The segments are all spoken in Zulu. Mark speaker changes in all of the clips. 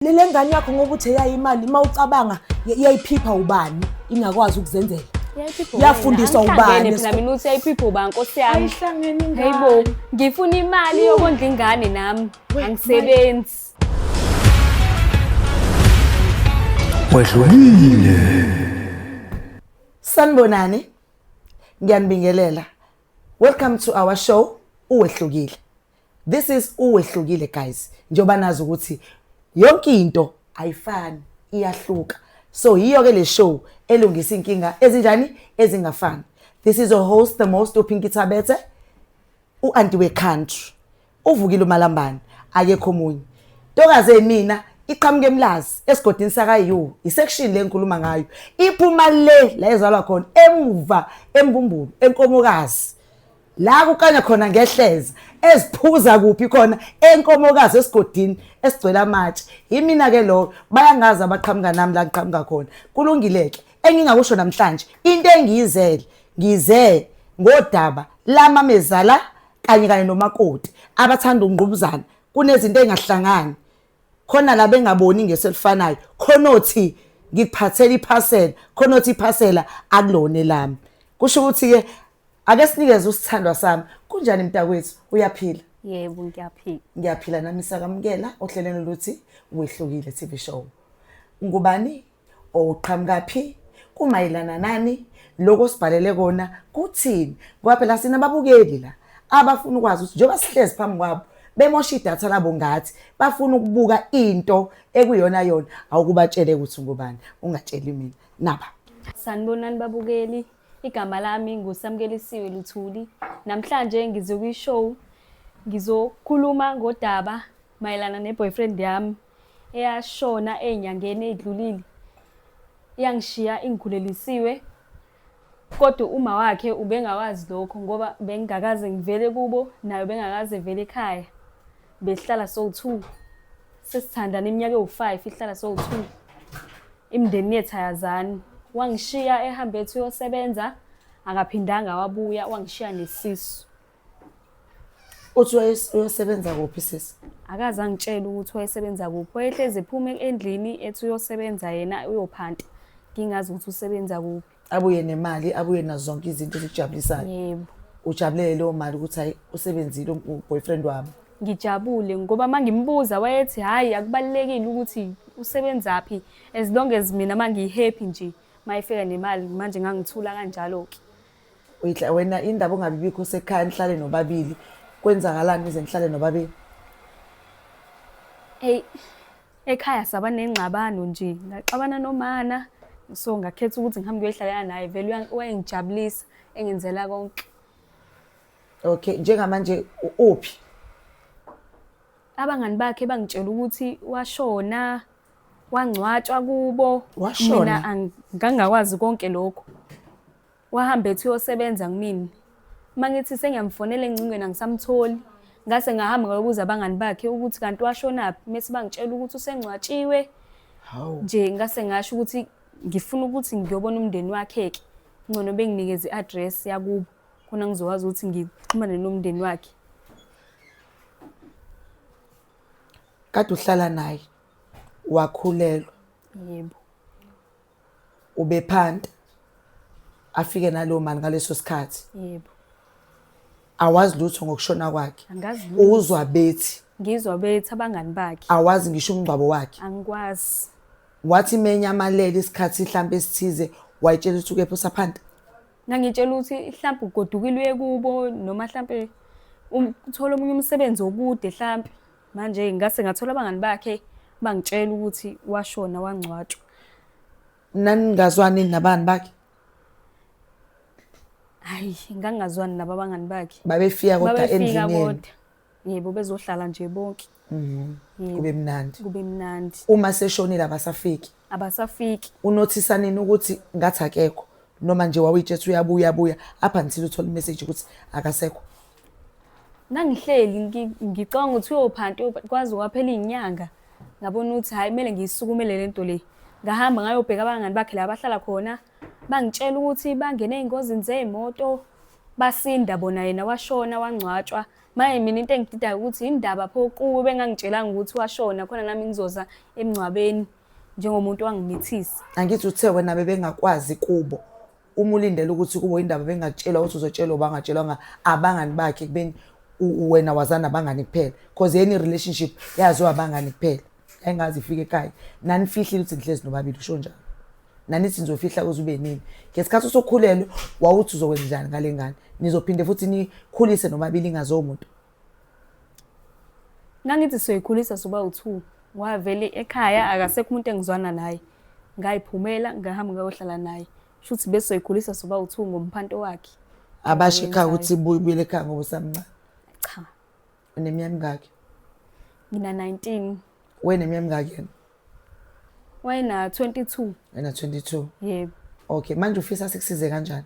Speaker 1: Le ngane yakho ngoba uthe yayimali uma ucabanga yayiphipha ubani ingakwazi ukuzenzela. Yafundiswa ubani?
Speaker 2: Phela mina uthi yayiphipha ubani Nkosi yami.
Speaker 1: Ayihlangene ingane.
Speaker 2: Hayibo, ngifuna imali yokondla ingane nami. Angisebenzi.
Speaker 3: Wedlulile.
Speaker 4: Sanibonani. Ngiyanibingelela. Welcome to our show Uwehlukile. This is Uwehlukile guys. Njengoba nazi ukuthi yonke into ayifani, iyahluka. So yiyo ke le show elungisa inkinga ezinjani ezingafani. This is your host the most uPinky Thabethe, u-anti we-country. Uvukile uMalambane, akekho omunye. Ntokazi emina iqhamuka eMlazi esigodini saka-U, isection le ngikhuluma ngayo. Iphuma le la ezalwa khona emuva eMbumbulu enkomokazi. La kukanya khona ngehleza eziphuza kuphi khona enkomokazi esigodini esigcwele amatshe. Yimina ke lo bayangazi abaqhamuka nami la ngiqhamuka khona. Kulungile ke engingakusho namhlanje into engiyizele ngize ngodaba lamamezala kanye kanye nomakoti abathanda ukungqubuzana kunezinto engahlangani khona la bengaboni ngeso elifanayo khona othi ngikuphathela iphasela khona othi iphasela akulona elami kusho ukuthi ke ake sinikeze usithandwa sami kunjani mntakwethu uyaphila
Speaker 2: Yebo, ngiyaphila.
Speaker 4: Ngiyaphila nami sakamukela ohlelweni luthi Wehlukile TV show ngubani Uqhamukaphi? Kumayelana nani? Lokho osibhalele kona kuthini? Ngoba phela sinababukeli la abafuna ukwazi ukuthi njengoba sihlezi phambi kwabo bemosha idatha labo ngathi bafuna ukubuka into ekuyona yona awukubatshele ukuthi ngubani ungatsheli mina naba.
Speaker 2: Sanibonani babukeli, igama lami nguSamukelisiwe Luthuli. Namhlanje ngize kwi-show ngizokhuluma ngodaba mayelana ne-boyfriend yami eyashona ey'nyangeni ey'dlulile iyangishiya ingikhulelisiwe kodwa uma wakhe ubengawazi lokho ngoba bengingakaze ngivele kubo nayo bengakaze vele ekhaya besihlala sowu-two sesithandana iminyaka ewu-five ihlala sowu-two imindeni yethu ayazani wangishiya ehambe ethi uyosebenza akaphindanga wabuya wangishiya nesisu
Speaker 4: Uthi uyosebenza kuphi sisi?
Speaker 2: Akaze angitshele ukuthi wayesebenza kuphi. Wayehlezi ephuma endlini ethi uyosebenza yena uyophanta. Ngingazi ukuthi usebenza kuphi.
Speaker 4: Abuye nemali, abuye nazo zonke izinto ezikujabulisayo.
Speaker 2: Yebo.
Speaker 4: Ujabulele leyo mali ukuthi hayi usebenzile uboyfriend wami.
Speaker 2: Ngijabule ngoba uma ngimbuza wayethi hhayi akubalulekile ukuthi usebenzaphi as long as mina uma ngiyi-happy nje mayefika nemali manje ngangithula kanjalo-ke.
Speaker 4: Uyihla wena indaba ongabibikho sekhaya nihlale nobabili kwenzakalani uze nihlale nobabili?
Speaker 2: Hey ekhaya saba nengxabano nje ngaxabana nomana so ngakhetha ukuthi ngihambe ngiyohlalela naye vele wayengijabulisa engenzela konke.
Speaker 4: Okay njengamanje uphi?
Speaker 2: Abangani bakhe bangitshela ukuthi washona wangcwatshwa kubo.
Speaker 4: Washona?
Speaker 2: Mina ngangingakwazi konke lokho. Wahamba ethi uyosebenza kumina. Uma ngithi sengiyamfonela engcingweni angisamtholi. Ngase ngahamba ngayobuza abangani bakhe ukuthi kanti washonaphi mese bangitshela ukuthi usengcwatshiwe.
Speaker 4: Hawu.
Speaker 2: Nje ngase ngasho ukuthi ngifuna ukuthi ngiyobona umndeni wakhe-ke. Ngcono benginikeze i-address yakubo khona ngizokwazi ukuthi ngixhumane nomndeni wakhe.
Speaker 4: Kade uhlala naye wakhulelwa.
Speaker 2: Yebo.
Speaker 4: Ubephanta afike naleyo mali ngaleso sikhathi.
Speaker 2: Yebo.
Speaker 4: Awazi lutho ngokushona kwakhe.
Speaker 2: Angazi lutho.
Speaker 4: Uzwa bethi.
Speaker 2: Ngizwa bethi abangani bakhe.
Speaker 4: Awazi ngisho umngcwabo wakhe.
Speaker 2: Angikwazi.
Speaker 4: Wathi menyamalele isikhathi mhlambe esithize wayitshela ukuthi ukephi usaphanta.
Speaker 2: Ngangitshela ukuthi mhlambe ugodukile uye kubo noma mhlambe uthola omunye umsebenzi okude mhlambe. Manje ngase ngathola abangani bakhe bangitshela ukuthi washona wangcwatshwa.
Speaker 4: Naningazwani nabani bakhe?
Speaker 2: Hayi, ngangingazwani nabo abangani bakhe.
Speaker 4: Babefika kodwa
Speaker 2: Babefika
Speaker 4: endlini yenu.
Speaker 2: kodwa. Yebo, bezohlala nje bonke. Yebo.
Speaker 4: Kube mnandi.
Speaker 2: Kube mnandi.
Speaker 4: Uma seshonile abasafiki.
Speaker 2: Abasafiki.
Speaker 4: Unothisa nini ukuthi ngathi akekho noma nje wawuyitshetha uyabuya uyabuya up until uthola imessage ukuthi akasekho.
Speaker 2: Ngangihleli ngicabanga ukuthi uyophanta kwaze kwaphela iy'nyanga ngabona ukuthi hhayi kumele ngiyisukumele le nto le. Ngahamba ngayobheka abangani bakhe la abahlala khona, bangitshela ukuthi bangene ey'ngozini zey'moto, Basinda bona yena washona wangcwatshwa. Manje mina into engididayo ukuthi indaba pho kuwe bengangitshelanga ukuthi washona khona nami ngizoza emngcwabeni njengomuntu wangimithisa.
Speaker 4: Angithi uthe wena bebengakwazi kubo uma ulindele ukuthi kubo indaba bengakutshelwa ukuthi uzotshelwa bangatshelwanga abangani bakhe kubeni wena wazana abangani kuphela cause yena i-relationship yaziwa abangani kuphela yayingaze ifike ekhaya nanifihlile ukuthi nihlezi nobabili usho njalo nanithi nizofihla kuze ube nini ngesikhathi usukhulelwe wawuthi uzokwenza njani ngale ngane nizophinde futhi nikhulise nobabili ingazomuntu muntu.
Speaker 2: Ngangithi soyikhulisa soba u-two wavele ekhaya akasekho umuntu engizwana naye ngayiphumela ngahamba ngayohlala naye shuthi besoyikhulisa soba u-two ngomphanto wakhe.
Speaker 4: Abasho ekhaya ukuthi buyile ekhaya ngoba usamncane.
Speaker 2: Cha.
Speaker 4: Uneminyaka emingaki?
Speaker 2: Ngina 19.
Speaker 4: Wena eminyaka emingaki yena?
Speaker 2: Wayena 22.
Speaker 4: Wena 22.
Speaker 2: Yebo.
Speaker 4: Okay, manje ufisa sikusize kanjani?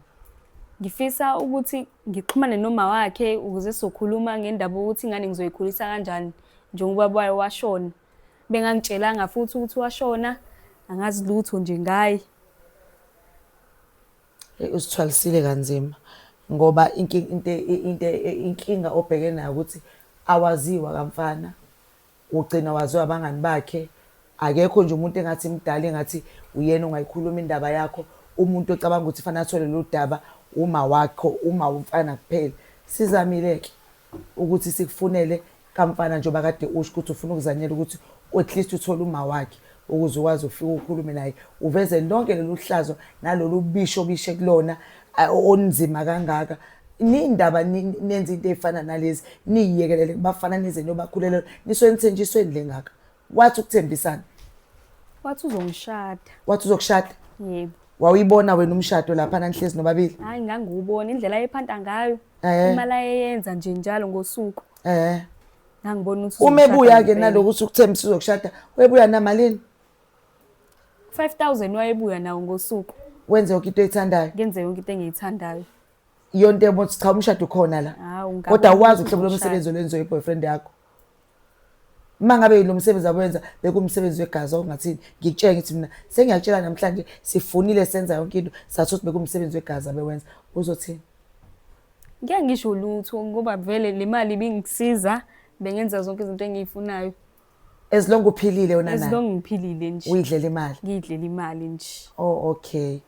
Speaker 2: Ngifisa ukuthi ngixhumane noma wakhe ukuze sizokhuluma ngendaba ukuthi ingane ngizoyikhulisa kanjani njengoba waye washona. Bengangitshelanga futhi ukuthi washona, angazi lutho nje ngaye.
Speaker 4: Usithwalisile kanzima ngoba into into inkinga obhekene nayo ukuthi awaziwa kamfana ugcina waziwa abangani bakhe akekho nje umuntu engathi mdala engathi uyena ongayikhuluma indaba yakho umuntu ocabanga ukuthi fanele athole lolu daba uma wakho uma umfana kuphela sizamile-ke ukuthi sikufunele kamfana njengoba kade usho ukuthi ufuna ukuzanyela ukuthi at least uthole uma wakhe ukuze ukwazi ukufika ukhulume naye uveze lonke lolu hlazo nalolu bisho bishe kulona onzima kangaka nindaba nenza into ey'fana nalezi niyiyekelele kubafana nize niyobakhulela nisuke nithenjisweni le ngaka wathi ukuthembisana
Speaker 2: wathi uzongishada
Speaker 4: wathi uzokushada
Speaker 2: yebo
Speaker 4: wawuyibona wena umshado lapha nanihlezi nobabili
Speaker 2: hayi ngangiwubona indlela ayephanta ngayo imali ayeyenza nje njalo ngosuku ngangibona ukuthi
Speaker 4: uma ebuya-ke nalokuthi ukuthembisa uzokushada webuya namalini
Speaker 2: 5000 wayebuya nawo ngosuku
Speaker 4: wenze yonke into oyithandayo
Speaker 2: ngenze yonke into engiyithandayo
Speaker 4: iyonto ebothi cha umshado ukhona la kodwa awazi uhlobo lomsebenzi olwenziwa i-boyfriend yakho uma ngabe lo msebenzi abenza bekumsebenzi wegazi okungathini ngikutshela ngithi mina sengiyakutshela namhlanje sifunile senza yonke into sathi ukuthi bekumsebenzi wegazi abewenza uzothini
Speaker 2: ngeke ngisho lutho ngoba vele le mali ibingisiza bengenza zonke izinto engiyifunayo
Speaker 4: as long uphilile wena
Speaker 2: as long ngiphilile nje
Speaker 4: uyidlela imali
Speaker 2: ngiyidlela imali nje
Speaker 4: oh okay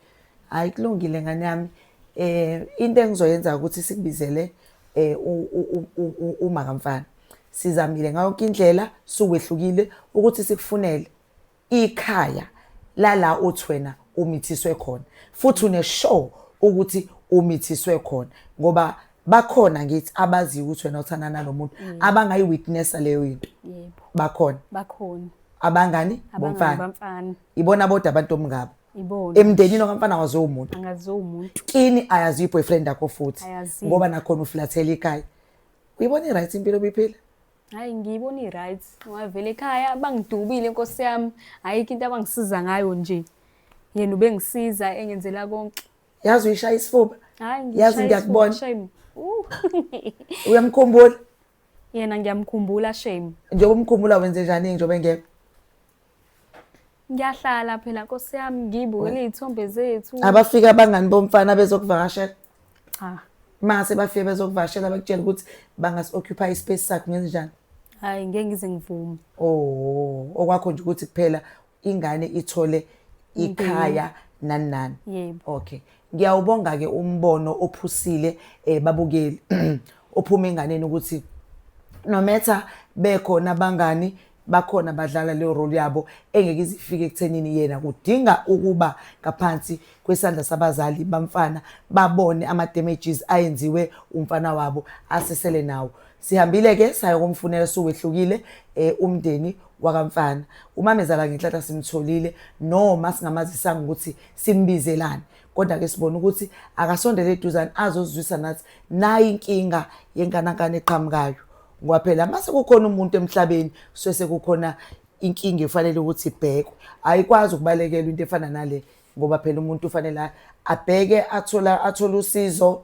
Speaker 4: hayi kulungile ngane yami into engizoyenza ukuthi sikubizele uma kamfana sizamile ngayo yonke indlela suwehlukile ukuthi sikufunele ikhaya lala uthi wena umithiswe khona futhi une-sure ukuthi umithiswe khona ngoba bakhona ngithi abaziyo ukuthi wena uthanda nalo muntu abangayi-witnessa leyo into
Speaker 2: yebo
Speaker 4: bakhona
Speaker 2: bakhona
Speaker 4: abangani
Speaker 2: abangani
Speaker 4: bomfana
Speaker 2: bamfana
Speaker 4: ibona bodwa abantu omngabo
Speaker 2: ibona
Speaker 4: emndenini okamfana waziwa umuntu
Speaker 2: angaziwa umuntu
Speaker 4: kini ayaziwa i-boyfriend yakho futhi
Speaker 2: Ayaziwa.
Speaker 4: ngoba nakhona uflathela ikhaya uyibona i-right impilo obuyiphila
Speaker 2: hayi ngiyibona i-right ngavele ekhaya bangidubile nkosi yami ayikho into abangisiza ngayo nje yena ubengisiza engenzela konke
Speaker 4: yazi uyishaya isifuba
Speaker 2: hayi
Speaker 4: Yazi
Speaker 2: ngishaya
Speaker 4: ngiyakubona.
Speaker 2: isifuba, shame.
Speaker 4: Uyamkhumbula
Speaker 2: Yena ngiyamkhumbula shame.
Speaker 4: Njengoba umkhumbula wenze njani njengoba engekho?
Speaker 2: Ngiyahlala phela nkosi yami ngiyibukele iy'thombe zethu.
Speaker 4: Abafika abangani bomfana bezokuvakashela?
Speaker 2: Cha.
Speaker 4: Mase bafike bezokuvakashela bakutshela ukuthi bangasi-occupy ispace sakhe ngenze njani?
Speaker 2: Hayi ngeke ngize ngivume.
Speaker 4: Oh, okwakho nje ukuthi kuphela ingane ithole ikhaya nani nani.
Speaker 2: Yebo.
Speaker 4: Okay. Ngiyawubonga ke umbono ophusile babukeli ophuma enganeni ukuthi no matter bekhona abangani bakhona badlala leyo role yabo engeke izifike ekuthenini yena kudinga ukuba ngaphansi kwesandla sabazali bamfana babone ama damages ayenziwe umfana wabo asesele nawo. Sihambile ke saya komfunela suwehlukile umndeni wakamfana. Umamezala ngenhlanhla simtholile noma singamazisanga ukuthi simbizelani kodwa ke sibona ukuthi akasondele eduzane azozizwisa nathi nayi inkinga yenkanankana eqhamukayo ngoba phela mase kukhona umuntu emhlabeni suke kukhona inkinga efanele ukuthi ibhekwe ayikwazi ukubalekelwa into efana nale ngoba phela umuntu ufanele abheke athole usizo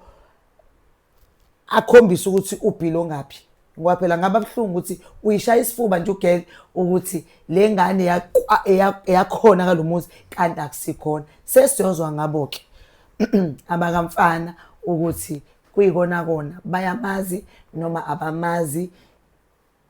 Speaker 4: akhombise ukuthi ubhilo ngaphi ngoba phela ngaba buhlungu ukuthi uyishaya isifuba nje ugirl ukuthi le ngane eyakhona kalomuzi kanti akusikhona sesiyozwa ngabo ke abakamfana ukuthi Kuyikona kona bayamazi noma abamazi,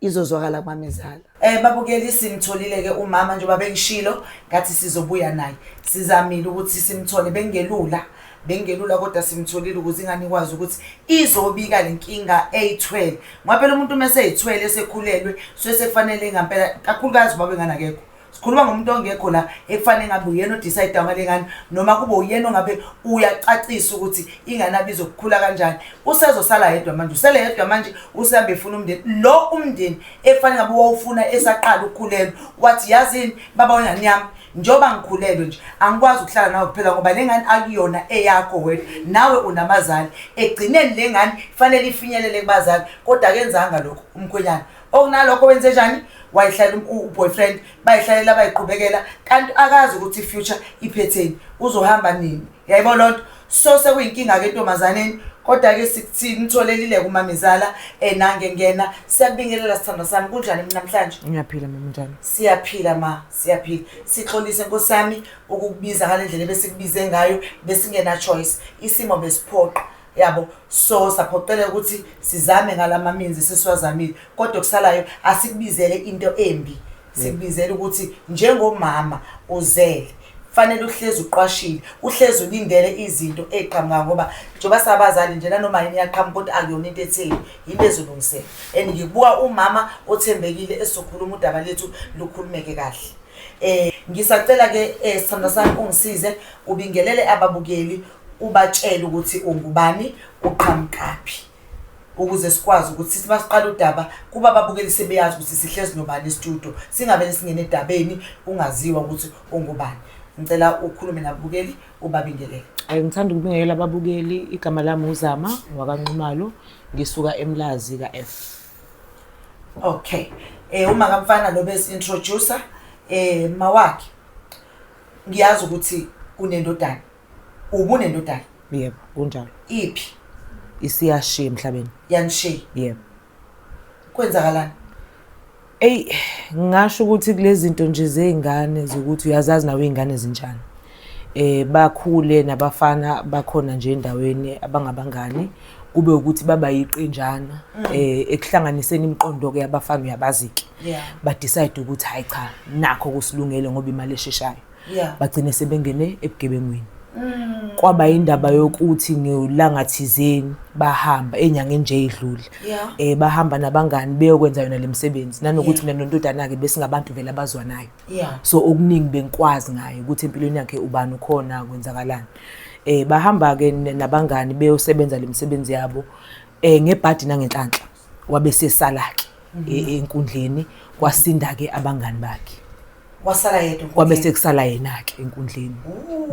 Speaker 4: izozwakala kwamezala. Babukeli, simtholile ke umama njengoba bengishilo ngathi sizobuya naye. Sizamile ukuthi simthole, bengelula bengelula kodwa simtholile ukuze ingane ikwazi ukuthi izobika lenkinga eyithwele. Ngoba phela umuntu uma eseyithwele esekhulelwe suke sekufanele ngampela, kakhulukazi ubaba wengane akekho. Sikhuluma ngomuntu ongekho la ekufanele ngabe uyena odecide ngale ngane, noma kube uyena ongabe uyacacisa ukuthi ingane abizokukhula kanjani. Usezosala yedwa manje, usele yedwa manje, usehambe efuna umndeni. Lo umndeni ekufanele ngabe wawufuna esaqala ukukhulelwa, wathi yazini baba wengane yami, njengoba ngikhulelwe nje angikwazi ukuhlala nawe kuphela ngoba le ngane akuyona eyakho wena, nawe unabazali. Ekugcineni le ngane kufanele ifinyelele kubazali, kodwa akenzanga lokho umkhwenyana. Okunalokho wenze njani? Wayihlalela u-boyfriend, bayihlalela bayiqhubekela, kanti akazi ukuthi i-future iphetheni, uzohamba nini. Yayibona loo nto? So sekuyinkinga-ke entombazaneni, kodwa-ke simtholelile kumamezala nange ngena. Siyakubingelela sithandwa sami, kunjani namhlanje?
Speaker 1: Ngiyaphila mama, njani?
Speaker 4: Siyaphila ma, siyaphila. Sixolise nkosi yami ukukubiza ngale ndlela ebesikubize ngayo, besingena choice. Isimo besiphoqa. Yabo, so saphoqeleka ukuthi sizame ngalama means sesiwazamile, kodwa okusalayo asikubizele into embi. Sikubizele ukuthi njengomama uzele fanele uhlezi uqwashile, uhlezi ulindele izinto eziqhamuka, ngoba njengoba sabazali nje nanoma yini iyaqhamuka, kodwa akuyona into etheni, into ezolungiseka. And ngikubuka umama othembekile esizokhuluma udaba lethu lukhulumeke kahle. Ngisacela ke sithandwa sami ungisize ubingelele ababukeli, ubatshele ukuthi ungubani, uqhamukaphi, ukuze sikwazi ukuthi sithi masiqala udaba kuba ababukeli sebeyazi ukuthi sihlezi nobani e-studio, singavele singene edabeni ungaziwa ukuthi ungubani. Ngicela ukhulume nababukeli ubabingelele.
Speaker 1: Ayi, ngithanda ukubingelela ababukeli. Igama lami uZama wakaNxumalo, ngisuka eMlazi ka-F.
Speaker 4: Okay. Uma kamfana lo besi introducer mawakhe, ngiyazi ukuthi unendodana. Ubunendodana?
Speaker 1: Yebo, kunjalo.
Speaker 4: Iphi?
Speaker 1: Isiyashiya emhlabeni.
Speaker 4: Yanishiya?
Speaker 1: Yebo.
Speaker 4: Kwenzakalani?
Speaker 1: Ey, ngingasho ukuthi kulezi zinto nje zey'ngane zokuthi uyazazi nawe iy'ngane zinjani. Bakhule nabafana bakhona nje endaweni abangabangani, kube ukuthi baba yiqenjana ekuhlanganiseni imiqondo ke yabafana, uyabazi-ke. Ba decide ukuthi hayi cha, nakho kusilungele ngoba imali esheshayo. Bagcine sebengene ebugebengwini. Kwaba indaba yokuthi ngelanga thizeni bahamba enyangeni nje edlule. Bahamba nabangani beyokwenza yona lemsebenzi, nanokuthi mina nondodana ke besingabantu vele abazwanayo. So okuningi bengikwazi ngaye ukuthi empilweni yakhe ubani ukhona, kwenzakalani. Bahamba ke nabangani beyosebenza lemsebenzi yabo ngebhadi nangenhlanhla, wabe sesala ke enkundleni, kwasinda ke abangani bakhe.
Speaker 4: Wasala yedwa?
Speaker 1: Kwabe sekusala yena ke enkundleni.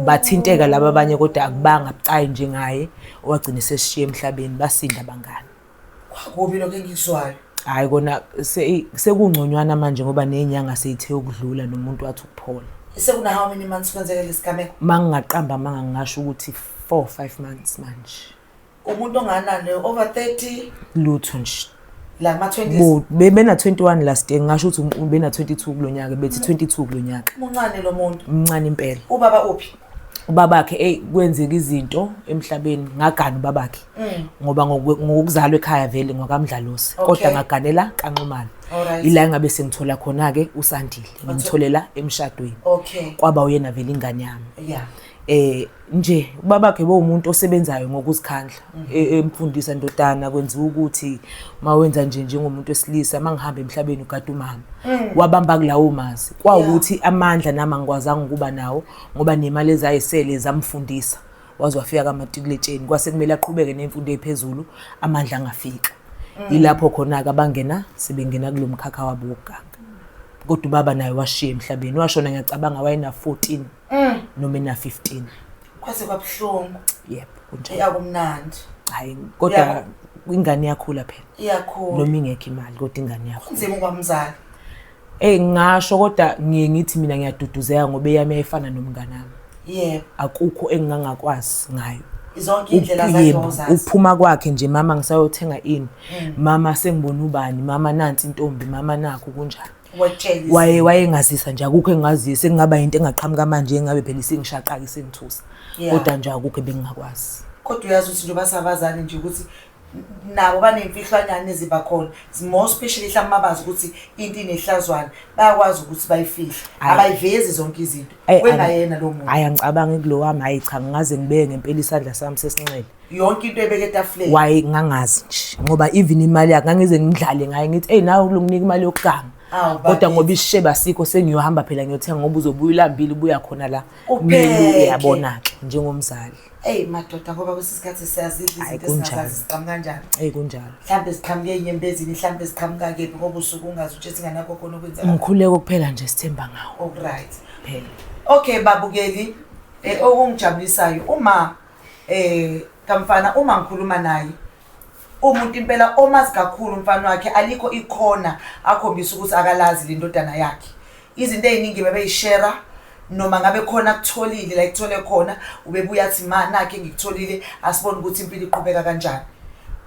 Speaker 1: Bathinteka laba abanye kodwa akubanga bucayi njengaye owagcina sesishiye emhlabeni, basinda abangani.
Speaker 4: Kwakubi lokho engikuzwayo.
Speaker 1: Hayi kona sekungconywana manje ngoba nenyanga seyithe ukudlula nomuntu wathi ukuphola.
Speaker 4: Sekuna how many months kwenzeke lesigameko?
Speaker 1: Mangingaqamba manga ngingasho ukuthi 4 5 months manje.
Speaker 4: Umuntu onganani, over 30?
Speaker 1: Lutho nje.
Speaker 4: La kuma 20s.
Speaker 1: Bena 21 last year, ngingasho ukuthi bena 22 kulonyaka, bethi 22 kulonyaka.
Speaker 4: Muncane lo muntu.
Speaker 1: Mncane impela.
Speaker 4: Ubaba uphi?
Speaker 1: Ubabakhe kwenzeka izinto emhlabeni, ngagana ubabakhe. Ngoba ngokuzalwa ekhaya vele ngwakamdlalosi, kodwa ngaganela kaNxumalo. Ila engabe sengithola khona ke uSandile, ngimtholela emshadweni. Kwaba uyena vele ingane yami. Nje ubabakhe bowumuntu osebenzayo ngokuzikhandla, emfundisa ndodana kwenziwa ukuthi mawenza nje njengomuntu wesilisa, mangihamba emhlabeni ugada umama. Wabamba kulawo mazi. Kwawukuthi amandla nami angikwazanga ukuba nawo ngoba nemali ezayisele zamfundisa. Waze wafika kamatikuletsheni, kwase kumele aqhubeke nemfundo ephezulu, amandla angafika. Yilapho khona ke abangena sebengena kulomkhakha wabo wokuganga. Kodwa ubaba naye washiya emhlabeni, washona ngiyacabanga wayena 14 noma ena 15.
Speaker 4: Kwase kwabuhlungu.
Speaker 1: Yebo, kunjalo.
Speaker 4: Iyakumnandi.
Speaker 1: Hayi, kodwa ingane iyakhula phela.
Speaker 4: Iyakhula.
Speaker 1: Noma ingekho imali kodwa ingane iyakhula.
Speaker 4: Kunzima ukuba umzali.
Speaker 1: Ngingasho kodwa ngiye ngithi mina ngiyaduduzeka ngoba eyami yayifana nomngane wami.
Speaker 4: Yebo.
Speaker 1: Akukho engingangakwazi ngayo.
Speaker 4: Zonke indlela zakhe uzazi.
Speaker 1: Uphuma kwakhe nje, mama ngisayothenga ini, mama sengibona ubani, mama nansi intombi, mama nakho kunjani. Wayengazisa nje, akukho engingaziyo, sekungaba into engaqhamuka manje engabe phela isingishaqaka isingithusa. Kodwa nje akukho ebengingakwazi.
Speaker 4: Kodwa uyazi ukuthi njengoba sabazali nje ukuthi nabo baney'mfihlwanyana eziba khona, more especially mhlawumbe mabazi ukuthi into inehlazwana, bayakwazi ukuthi bayifihle, abayivezi zonke izinto. Wengayena lo muntu.
Speaker 1: Hhayi angicabangi kulo wami, hhayi cha ngingaze ngibeke ngempela isandla sami sesinxele.
Speaker 4: Yonke into ebeke etafuleni.
Speaker 1: Why ngangazi nje ngoba even imali yakhe ngangize ngimdlale ngayo ngithi eyi nawe ulunginika imali yokuganga. Kodwa ngoba isisheba sikho sengiyohamba phela ngiyothenga ngoba uzobuya ulambile ubuya khona la. Kumele uyabona-ke njengomzali.
Speaker 4: Eyi madoda ngoba kwesinye isikhathi siyazidla
Speaker 1: Hhayi,
Speaker 4: izinto
Speaker 1: kunjalo.
Speaker 4: esingazazi ziqhamuka kanjani.
Speaker 1: Eyi kunjalo.
Speaker 4: Mhlambe ziqhamuka ey'nyembezini, mhlambe ziqhamuka kephi ngoba usuke ungazi utshe singanakho khona okwenzakalayo.
Speaker 1: Umkhuleko kuphela nje sithemba ngawo
Speaker 4: Okuright.
Speaker 1: phela.
Speaker 4: Okay babukeli, okungijabulisayo uma kamfana uma ngikhuluma naye umuntu impela omazi kakhulu umfana wakhe, alikho ikhona akhombisa ukuthi akalazi le ndodana yakhe. Izinto ey'ningi bebeyishera noma ngabe khona akutholile la ekuthole khona ubebuya athi ma nakhe ngikutholile, asibone ukuthi impilo iqhubeka kanjani.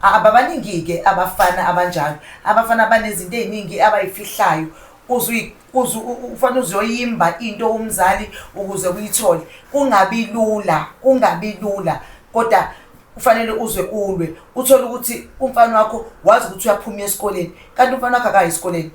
Speaker 4: Ababaningi-ke abafana abanjalo, abafana banezinto ey'ningi abayifihlayo, ufanele uzoyimba into umzali ukuze uyithole. Kungabi lula, kungabi lula, kodwa kufanele uze ulwe uthole ukuthi umfana wakho wazi ukuthi uyaphuma esikoleni, kanti umfana wakho akayi esikoleni.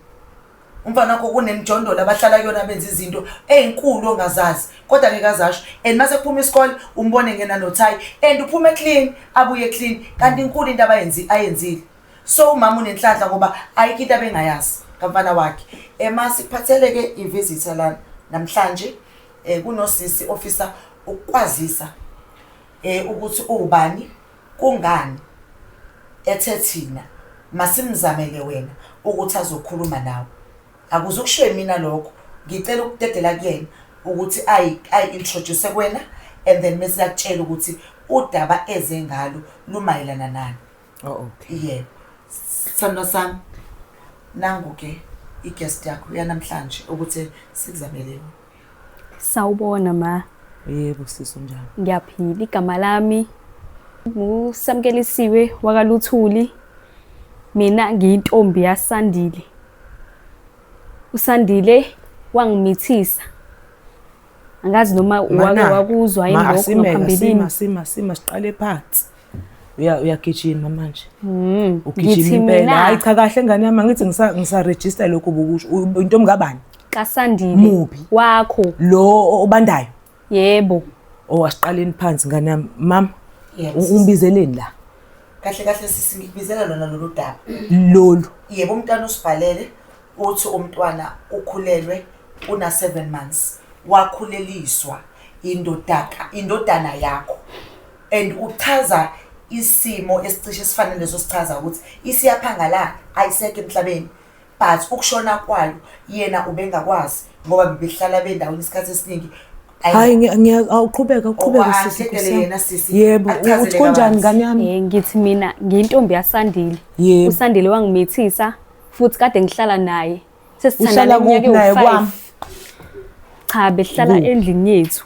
Speaker 4: Umfana wakho kunemijondolo abahlala kuyona benza izinto ey'nkulu ongazazi, kodwa ngeke azasho. And mase kuphuma isikole umbone ngena nothayi and uphume clean, abuye clean, kanti inkulu into ayenzile. So umama unenhlanhla ngoba ayikho into abengayazi kamfana wakhe. Masikuphathele-ke i-visitor lana namhlanje, kunosisi ofisa ukukwazisa ukuthi uwubani, kungani ethe thina masimzamele wena ukuthi azokhuluma nawe. Akuze ukushiwe mina lokho, ngicela ukudedela kuyena ukuthi ayi-introduce kuwena and then mese akutshela ukuthi udaba eze ngalo lumayelana nani.
Speaker 1: Oh, okay.
Speaker 4: Yebo. Sithandwa sami, nangu-ke i-guest yakho yanamhlanje ukuthi sikuzamele yona.
Speaker 2: Sawubona ma.
Speaker 1: Yebo sisi, unjani?
Speaker 2: Ngiyaphila. Igama lami nguSamkelisiwe wakaLuthuli. Mina ngiyintombi yaSandile. uSandile wangimithisa. Angazi noma wake
Speaker 1: Mana,
Speaker 2: wakuzwa yini
Speaker 1: ma,
Speaker 2: lokho
Speaker 1: asimeke,
Speaker 2: ngaphambilini.
Speaker 1: Sima, sima, sima, siqale phansi. Uyagijima manje. Ugijima
Speaker 2: Ngithi
Speaker 1: impela.
Speaker 2: mina-
Speaker 1: Hayi cha kahle ngane yami, angithi ngisa-register lokho obukusho. Intombi kabani?
Speaker 2: KaSandile.
Speaker 1: Muphi?
Speaker 2: Wakho.
Speaker 1: Lo obandayo?
Speaker 2: Yebo.
Speaker 1: Oh, asiqaleni phansi ngane yami. Mama,
Speaker 4: Yebo,
Speaker 1: umbizeleni la?
Speaker 4: Kahle kahle sisi ngikubizela lona lolu daba.
Speaker 1: Lolu.
Speaker 4: Yebo, umntwana usibhalele uthi umntwana ukhulelwe una 7 months. Wakhuleliswa indodana yakho. And uchaza isimo esicishe sifanele leso sichaza ukuthi isiyaphangalala, ayisekho emhlabeni. But ukushona kwayo yena ubengakwazi ngoba bebehlala bendaweni isikhathi esiningi.
Speaker 1: Hayi, awuqhubeka, uqhubeka
Speaker 4: Owa,
Speaker 1: sisi,
Speaker 4: angidedele
Speaker 1: Nkosi yami.
Speaker 4: yena sisi.
Speaker 1: Yebo,
Speaker 4: Achazele
Speaker 1: uthi kunjani
Speaker 4: kabanzi.
Speaker 1: ngane yami?
Speaker 2: Ngithi mina ngiyintombi yaSandile.
Speaker 1: Yebo.
Speaker 2: uSandile wangimithisa futhi kade ngihlala naye. Sesithandana
Speaker 1: Uhlala kuphi
Speaker 2: iminyaka
Speaker 1: naye
Speaker 2: ewu-five.
Speaker 1: kwami?
Speaker 2: Cha, besihlala
Speaker 1: Kuphi?
Speaker 2: endlini yethu.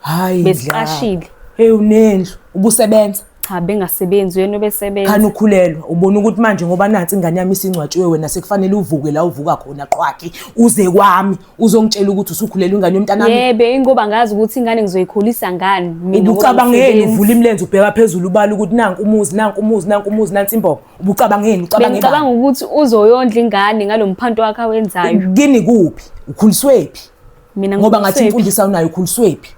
Speaker 1: Hayi,
Speaker 2: Besiqashile.
Speaker 1: ndla. Hey, unendlu, ubusebenza?
Speaker 2: Cha, bengasebenzi, uyena obesebenza.
Speaker 1: Khani ukhulelwa, ubona ukuthi manje ngoba nansi ingane yami isingcwatshiwe wena sekufanele uvuke la uvuka khona qwaki, uze kwami uzongitshela ukuthi usukhulelwe ingane yomntanami.
Speaker 2: Yebo, ingoba ngazi ukuthi ingane ngizoyikhulisa ngani mina ngoba
Speaker 1: Ubucabangeni
Speaker 2: ngisebenzi.
Speaker 1: uvula imilenze ubheka phezulu ubala ukuthi nanku umuzi, nanku umuzi, nanku umuzi, nansi imbobo. Ubucabangeni, ucabange
Speaker 2: Bengicabanga
Speaker 1: bani?
Speaker 2: ukuthi uzoyondla ingane ngalomphanto wakhe awenzayo.
Speaker 1: Kini kuphi? Ukhuliswephi?
Speaker 2: Mina
Speaker 1: Ngoba ngathi
Speaker 2: ngikhuliswephi?
Speaker 1: imfundiso awunayo, ukhuliswephi?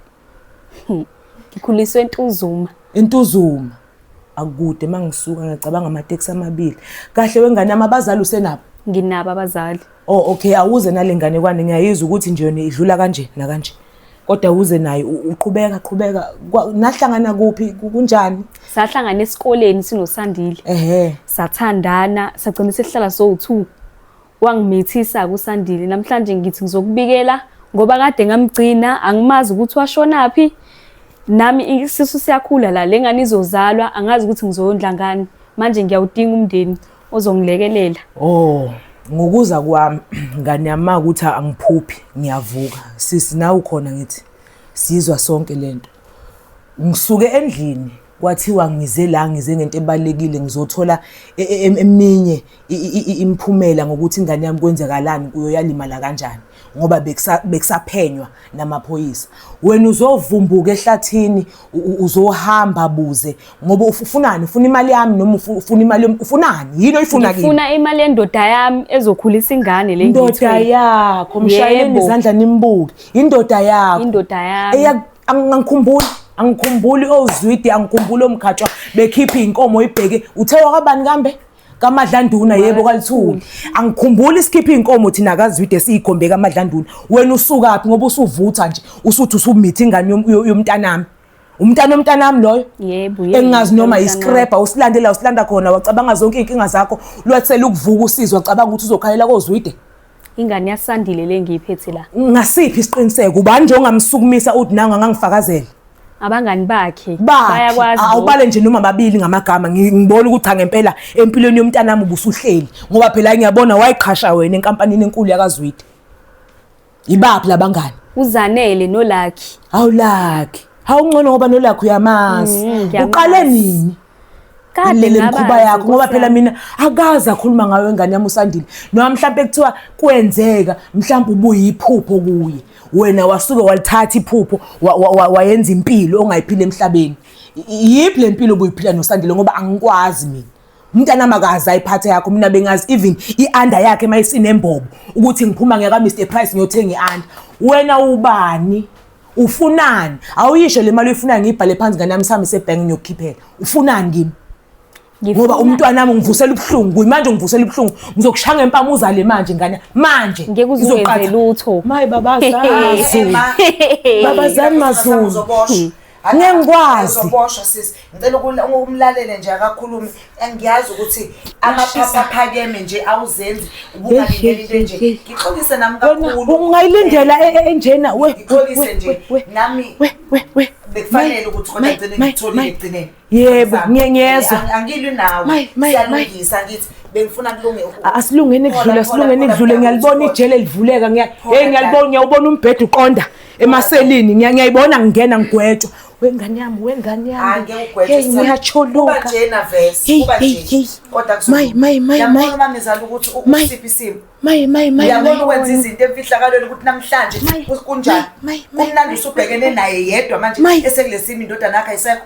Speaker 2: Ngikhuliswe eNtuzuma.
Speaker 1: eNtuzuma. Akude mangisuka ngiyacabanga amateksi amabili. Kahle wengane yami, abazali usenabo?
Speaker 2: Nginabo abazali.
Speaker 1: Oh okay, awuze nale ngane kwane, ngiyayizwa ukuthi nje yona idlula kanje nakanje. Kodwa awuze naye, uqhubeka, qhubeka. Nahlangana kuphi? Kunjani?
Speaker 2: Sahlangana esikoleni sinoSandile. Sathandana, sagcina sesihlala sowu-2. Wangimithisa kuSandile. Namhlanje ngithi ngizokubikela ngoba kade ngamgcina, angimazi ukuthi washonaphi. Nami isisu siyakhula la, le ngane izozalwa, angazi ukuthi ngizoyondla ngani. Manje ngiyawudinga umndeni ozongilekelela.
Speaker 1: Oh, ngokuza kwami ngane yami ukuthi angiphuphi, ngiyavuka. Sisi nawe ukhona ngithi sizwa sonke lento. Ngisuke endlini Kwathiwa ngize la, ngize ngento ebalulekile, ngizothola eminye imiphumela ngokuthi ingane yami kwenzekalani kuyo, yalimala kanjani, ngoba bekusaphenywa namaphoyisa. Wena uzovumbuka ehlathini, uzohamba buze ngoba ufunani? Ufuna imali yami noma ufuna imali ufunani? Yini oyifuna
Speaker 2: kimi? Ngifuna imali yendoda yami ezokhulisa ingane le.
Speaker 1: Indoda yakho, mshayeleni izandla nimbuke. Indoda yakho.
Speaker 2: Indoda yami.
Speaker 1: Angikhumbuli, angikhumbuli ozwidi, angikhumbuli omkhatshwa bekhipha inkomo ibheke. Uthe wakabani kambe? KaMadlanduna, yebo, kaLithuli. Angikhumbuli sikhipha inkomo thina kaZwide siyikhombe kaMadlanduna. Wena usukaphi ngoba usuvutha nje, usuthi usumitha ingane yomntanami. Umntana omntanami loyo?
Speaker 2: Yebo, yebo.
Speaker 1: Engazi noma iscraper usilandela usilanda khona, wacabanga zonke inkinga zakho, lwathela ukuvuka usizwa, wacabanga ukuthi uzokhalela koZwide.
Speaker 2: Ingane yaSandile le ngiyiphethe la.
Speaker 1: Ngasiphi isiqiniseko? Ubani nje ongamsukumisa uthi nanga ngangifakazela?
Speaker 2: Abangani bakhe
Speaker 1: bayakwazi. Awubale nje noma babili ngamagama, ngibona ukuthi cha ngempela empilweni yomntanami ubusuhleli, ngoba phela ngiyabona wayiqhasha wena enkampanini enkulu yakaZwide. Ibaphi labangani?
Speaker 2: UZanele noLucky.
Speaker 1: Hawu Lucky. Hawu ngcono ngoba noLucky uyamazi. Uqale nini?
Speaker 2: Kade
Speaker 1: le mkhuba yakho, ngoba phela mina akaze akhuluma ngayo ingane yami uSandile. Noma mhlawumbe kuthiwa kwenzeka mhlawumbe ubuyiphupho kuye. Wena wasuke walithatha iphupho wayenza impilo ongayiphila emhlabeni. Yiphi le mpilo obuyiphila noSandile, ngoba angikwazi mina. Umntana makazi ayiphathe yakho, mina bengazi even i-under yakhe mayisinembobo ukuthi ngiphuma ngiyaka Mr Price ngiyothenga i-under. Wena ubani? Ufunani? Awuyisho le mali oyifunayo, ngiyibhale phansi ngane yami, sihambise ebhenki ngiyokukhiphela. Ufunani kimi? Ngoba umntwana wami ungivusela ubuhlungu, kuyimanje ungivusela ubuhlungu, ngizokushaya ngempama uzale manje ngane. Manje
Speaker 2: ngeke uze lutho.
Speaker 1: Maye babazani. Babazani Mazulu. Ngeke ngikwazi.
Speaker 4: Uzoboshwa sis. Ngicela ukumlalele nje akakhulumi. Ngiyazi ukuthi amaphapha aphakeme nje awuzenzi ubungalindela into enje. Ngixolise nami kakhulu.
Speaker 1: Ungayilindela enjena we.
Speaker 4: Ngixolise nje nami bekufanele ukuthi kodwa ngigcine ngitholile ekugcineni.
Speaker 1: Yebo, ngiyezwa.
Speaker 4: Angilwi nawe. Siyalungisa ngithi bengifuna kulunge.
Speaker 1: Asilungeni kudlule, asilungeni kudlule. Ngiyalibona ijele livuleka, ngiya hey ngiyalibona, ngiyawubona umbhedo uqonda emaselini, ngiyayibona ngingena ngigwetshwa. Wengane yami, wengane yami. Hey ngiyacholuka.
Speaker 4: Kuba njena verse, kuba nje. Kodwa
Speaker 1: May may may may.
Speaker 4: Uyabona mamezala ukuthi usiphi isimo.
Speaker 1: May may may.
Speaker 4: Uyabona ukwenza izinto emfihlakalweni ukuthi namhlanje kunjani. Kumnandi usubhekene naye yedwa manje esekulesimo, indodana yakhe ayisekho.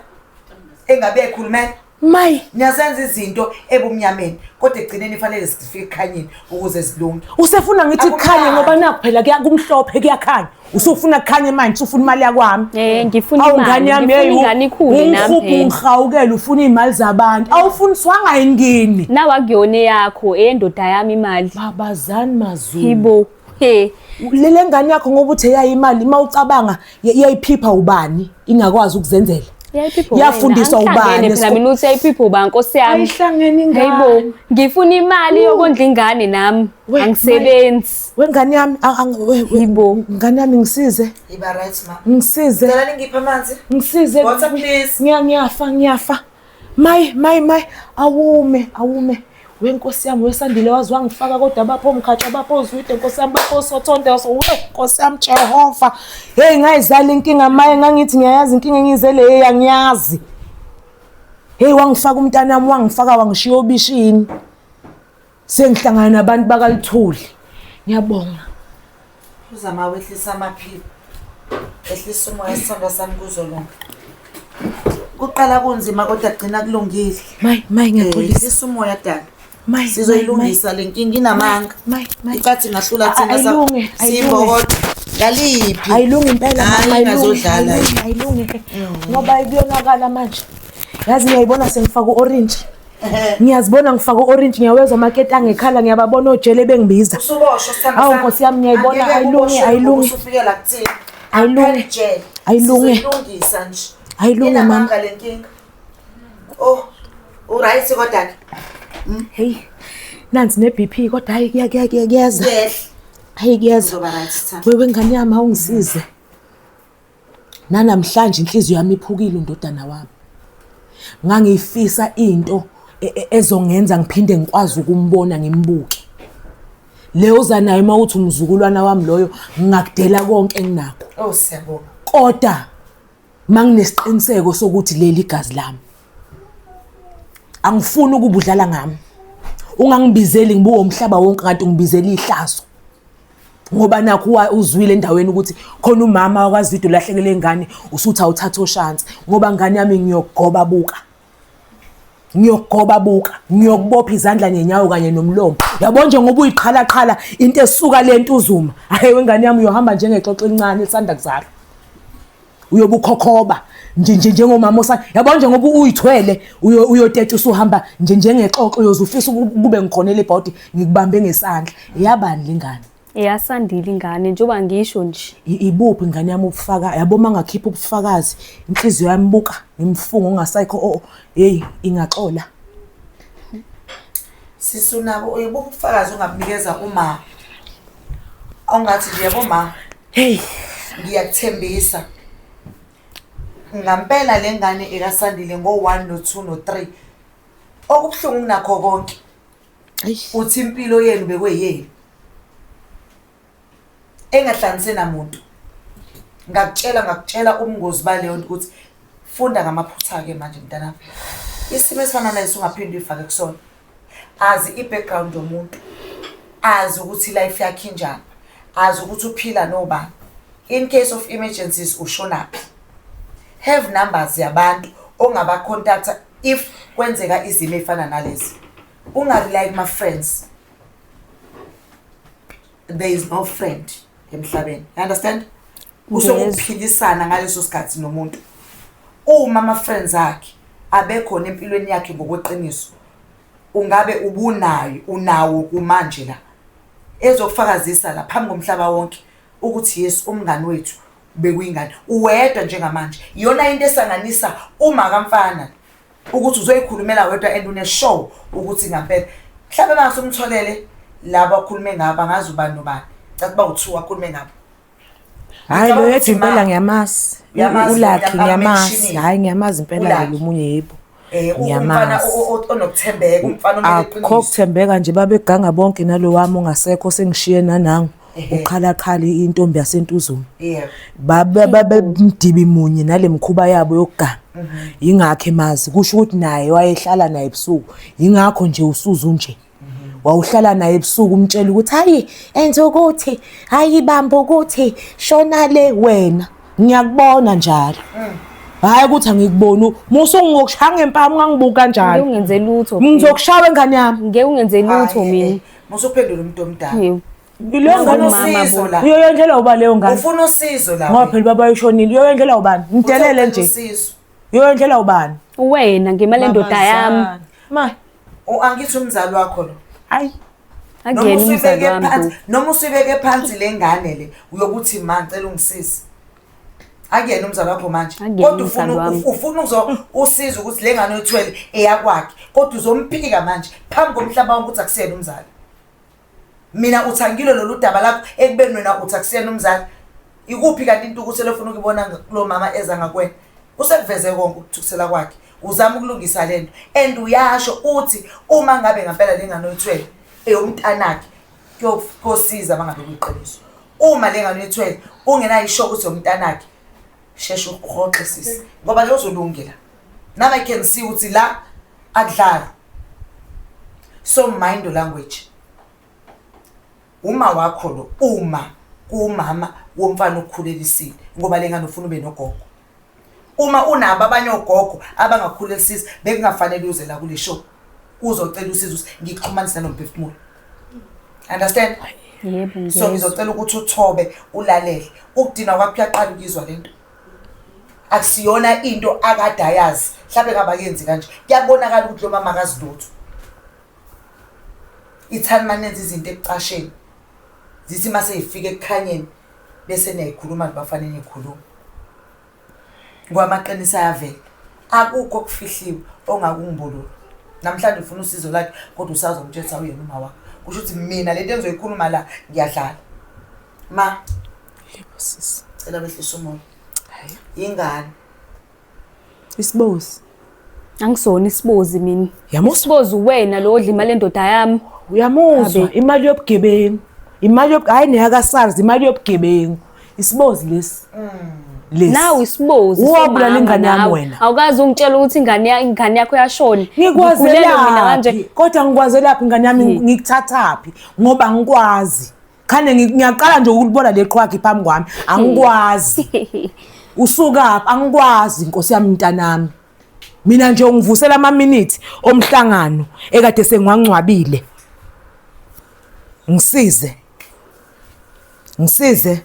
Speaker 4: Engabe ekhulumela.
Speaker 1: May.
Speaker 4: Niyazenza izinto ebumnyameni kodwa ekugcineni ifanele zifike ekukhanyeni ukuze zilunge.
Speaker 1: Usefuna ngithi kukhanye ngoba nakho phela kuyakumhlophe kuyakhanya. Usufuna kukhanye manje, usufuna imali yakwami.
Speaker 2: Ngifuna imali, ngifuna ingane ikhule
Speaker 1: nami. Ungihubha ungihawukela ufuna imali zabantu. Awufuniswanga yini kini?
Speaker 2: Nawe akuyona eyakho, eyendoda yami imali.
Speaker 1: Babazani Mazulu.
Speaker 2: Hibo. He.
Speaker 1: Lele ngane yakho ngoba uthe yayi imali, uma ucabanga iyayiphipha ubani ingakwazi ukuzenzela. Yafundiswa ubani?
Speaker 2: Phela mina uthi yayiphipha ubani Nkosi yami.
Speaker 1: Ayihlangene ingane.
Speaker 2: Hayibo, ngifuna imali yokondla ingane nami. Angisebenzi.
Speaker 1: Wengane yami,
Speaker 2: Hayibo.
Speaker 1: Ngane yami ngisize.
Speaker 4: Iba right ma.
Speaker 1: Ngisize.
Speaker 4: Ngicela ningiphe amanzi.
Speaker 1: Ngisize.
Speaker 4: Water please.
Speaker 1: Ngiyafa, ngiyafa. Mai mai mai, awume, awume. Wenkosi yami wesandile wazi wangifaka kodwa bapho mkhatsha bapho Zwide Nkosi yami bapho Sothonde we Nkosi yami Jehova. Hey ngayizala inkinga maye ngangithi ngiyayazi inkinga engiyizele hey angiyazi. Hey wangifaka umntanami, wangifaka wangishiya obishini. Sengihlangana nabantu bakaLithuli. Ngiyabonga.
Speaker 4: Uzama wehlisa amaphiko. Ehlisa umoya sithandwa sami kuzolunga. Kuqala kunzima kodwa gcina kulungile.
Speaker 1: Mai mai ngiyaxolisa.
Speaker 4: Ehlisa umoya dala.
Speaker 1: Mai
Speaker 4: sizoyilungisa le nkinga inamanga.
Speaker 1: Mai mai.
Speaker 4: Icathi ngahlula thina
Speaker 1: Ayilunge,
Speaker 4: siyimbokodo. Ngaliphi?
Speaker 1: Ayilungi impela mama,
Speaker 4: Hayi ngazodlala.
Speaker 1: ayilungi. Ngoba kuyonakala manje. Yazi ngiyayibona sengifaka uorange. Ngiyazibona ngifaka uorange, ngiyawezwa amaketanga ekhala, ngiyababona ojele bengibiza.
Speaker 4: Usuboshwa sithandwa
Speaker 1: Hawu
Speaker 4: sami.
Speaker 1: Nkosi yami ngiyayibona,
Speaker 4: Angeke
Speaker 1: ayilunge,
Speaker 4: uboshwe
Speaker 1: ayilunge.
Speaker 4: Usufikela kuthina.
Speaker 1: Ayilunge.
Speaker 4: Ijele.
Speaker 1: Ayilunge.
Speaker 4: Sizoyilungisa nje.
Speaker 1: Ayilunge mama.
Speaker 4: Inamanga le nkinga. Oh, uright kodwa ke.
Speaker 1: Hey. Nansi ne BP kodwa hayi kuya kuya kuya kuyeza.
Speaker 4: Yehla.
Speaker 1: Hayi kuyeza.
Speaker 4: Uzoba right sithandwa.
Speaker 1: Wewe ngane yami awungisize. Nanamhlanje inhliziyo yami iphukile undodana wami. Ngangifisa into ezongenza ngiphinde ngikwazi ukumbona ngimbuke. Leyo uza nayo uma uthi umzukulwana wami loyo ngingakudela konke enginakho.
Speaker 4: Oh siyabonga.
Speaker 1: Kodwa manginesiqiniseko sokuthi leli igazi lami. Angifuni ukuba udlala ngami. Ungangibizeli ngibuka umhlaba wonke kanti ungibizela ihlazo. Ngoba nakho uzwile endaweni ukuthi khona umama wakwaZido ulahlekele ingane usuthi awuthatha oshansi ngoba ngane yami ngiyokugoba buka. Ngiyokugoba buka, ngiyokubopha izandla nenyawo kanye nomlomo. Yabo nje ngoba uyiqhalaqhala into esuka le Ntuzuma. Hayi wengane yami uyohamba njengexoxo elincane elisanda kuzalwa. Uyobe ukhokhoba nje nje njengomama osana. Yabo nje ngoba uyithwele uyoteta usuhamba nje njengexoxo uyoze ufisa kube ngikhonela ibhodi ngikubambe ngesandla. Eyabani lengane?
Speaker 2: Eyasandile ingane njengoba ngisho nje.
Speaker 1: Ibuphi ingane yami ubufakazi? Yabo uma ngakhipha ubufakazi inhliziyo yami buka ngimfungo ongasekho oh hey ingaxola.
Speaker 4: Sisi unabo uyibuphi ubufakazi ongabunikeza uma ongathi nje yabo ma
Speaker 1: Hey
Speaker 4: ngiyakuthembisa ngampela le ngane ekaSandile ngo-1 no-2 no-3 okubuhlungu kunakho konke uthi impilo yenu bekweyenu engahlanise namuntu. Ngakutshela ngakutshela ubungozi baleyo nto ukuthi funda ngamaphutha-ke manje mntanami. Isimo esifana nalesi ungaphinde uyifake kusona. Azi i-background yomuntu, azi ukuthi life yakhe injani, azi ukuthi uphila nobani. In case of emergencies ushonaphi. Have numbers yabantu ongaba-contacta if kwenzeka izimo ey'fana nalezi. Unga-rely kuma-friends. There is no friend emhlabeni. You understand? Kusokuphilisana ngaleso sikhathi nomuntu. Uma ama-friends akhe abekhona empilweni yakhe ngokweqiniso, ungabe ubunayo unawo kumanje la ezokufakazisa la phambi komhlaba wonke ukuthi yes umngani wethu bekuyingane uwedwa njengamanje. Iyona into esanganisa uma kamfana ukuthi uzoyikhulumela wedwa and une-show ukuthi ngampela mhlawumbe mangase umtholele labo akhulume ngabo angazi ubani nobani cathi uba u-two akhulume ngabo.
Speaker 1: Hayi lo yedwa impela ngiyamazi. ULucky ngiyamazi. Hayi ngiyamazi impela lo munye yebo.
Speaker 4: Umfana onokuthembeka, umfana
Speaker 1: oneqiniso. Akho kuthembeka nje babeganga bonke nalo wami ongasekho sengishiye nanangu. Uqhalaqhala intombi yaseNtuzuma.
Speaker 4: Yebo.
Speaker 1: Babemdibi munye nale mkhuba yabo yokuganga. Yingakho emazi kusho ukuthi naye wayehlala naye ebusuku. Yingakho nje usuzu nje. Wawuhlala naye ebusuku umtshela ukuthi hayi enza ukuthi hayi bamba ukuthi shona le wena ngiyakubona njalo. Hayi ukuthi angikuboni musu ngokushaya ngempama ungangibuki kanjalo.
Speaker 2: Ngeke ungenze lutho.
Speaker 1: Ngizokushaya engane yami.
Speaker 2: Ngeke ungenze lutho mina.
Speaker 4: Musuphendula umuntu omdala.
Speaker 2: Yebo.
Speaker 1: Leyo ngane
Speaker 4: usizo la.
Speaker 1: Uyoyondlela ubani leyo ngane?
Speaker 4: Ufuna usizo la.
Speaker 1: Ngoba phela ubaba uyishonile. Uyoyondlela ubani? Ngidelele nje. Uyoyondlela ubani?
Speaker 2: Wena ngemali endoda yami.
Speaker 1: Ma.
Speaker 4: Angithi umzali wakho lo.
Speaker 1: Hayi.
Speaker 2: Akuyena umzali wami.
Speaker 4: Noma usuyibeke phansi le ngane le uyokuthi ma ngicela ungisize. Akuyena umzali wakho manje. Kodwa ufuna uzo usiza ukuthi le ngane oyithwele eyakwakhe. Kodwa uzomphika manje phambi komhlaba wonke ukuthi akusiyena umzali. Mina uthangile lolu daba lakho ekubeni wena uthi akusiyena umzali. Ikuphi kanti intukuthelo ofuna ukuyibona kulo mama eza ngakuwena? Usekuveze konke ukuthukuthela kwakhe. Uzama ukulungisa lento and uyasho uthi uma ngabe ngempela lengane oyithwele eyomntanakhe kuyosiza mangabe kuyiqiniso. Uma lengane oyithwele ungenayo isho ukuthi umntanakhe sheshe uhoxe sisi ngoba ke uzolungela. Now I can see ukuthi la akudlali. So mind your language. Uma wakho lo uma kumama womfana okukhulelisile ngoba lengane ufuna ube nogogo. Uma unabo abanye ogogo abangakukhulelisisi bekungafanele uze la kule show uzocela usizo ngikuxhumanise nomphefumulo. Understand?
Speaker 2: Yebo.
Speaker 4: So ngizocela ukuthi uthobe ulalele. Ukudinwa kwakho kuyaqala ukuyizwa lento. Akusiyona into akade ayazi. Mhlawumbe kabayenzi kanje. Kuyabonakala ukuthi lo mama akazi lutho. Ithani manenza izinto ekucasheni. Zithi mase ifika ekukhanyeni bese niyayikhuluma nibafane nikhuluma. Ngoba amaqiniso ayavela. Akukho okufihliwe ongakungibolula. Namhlanje ufuna usizo lakhe kodwa usazomtshela ukuthi awuyena uma wakho. Kusho ukuthi mina lento engizoyikhuluma la ngiyadlala. Ma.
Speaker 1: Yebo sisi.
Speaker 4: Cela wehlise umoya. Hayi. Ingane.
Speaker 1: Isibozi.
Speaker 2: Angisona isibozi mina.
Speaker 1: Yamuzwa?
Speaker 2: Isibozi wena lo odla imali endoda yami.
Speaker 1: Uyamuzwa imali yobugebengu. Imali yob hayi neyaka SARS imali yobugebengu. Isibozi lesi. Lesi.
Speaker 2: Nawe isibozi
Speaker 1: Wabulala
Speaker 2: somama
Speaker 1: ingane yami
Speaker 2: nawe.
Speaker 1: wena.
Speaker 2: Awukazi ungitshela ukuthi ingane yakho yashona. Ngikhulelwe mina kanje.
Speaker 1: Ngikwazelaphi? Kodwa ngikwazelaphi ingane yami ngikuthathaphi ngoba ngikwazi. Khane ngiyaqala nje ukulibona le qhwagi phambi kwami. Angikwazi. Usukaphi? Angikwazi Nkosi yami mntanami. Mina nje ungivusela ama minutes omhlangano ekade sengiwangcwabile. Ngisize. Ngisize.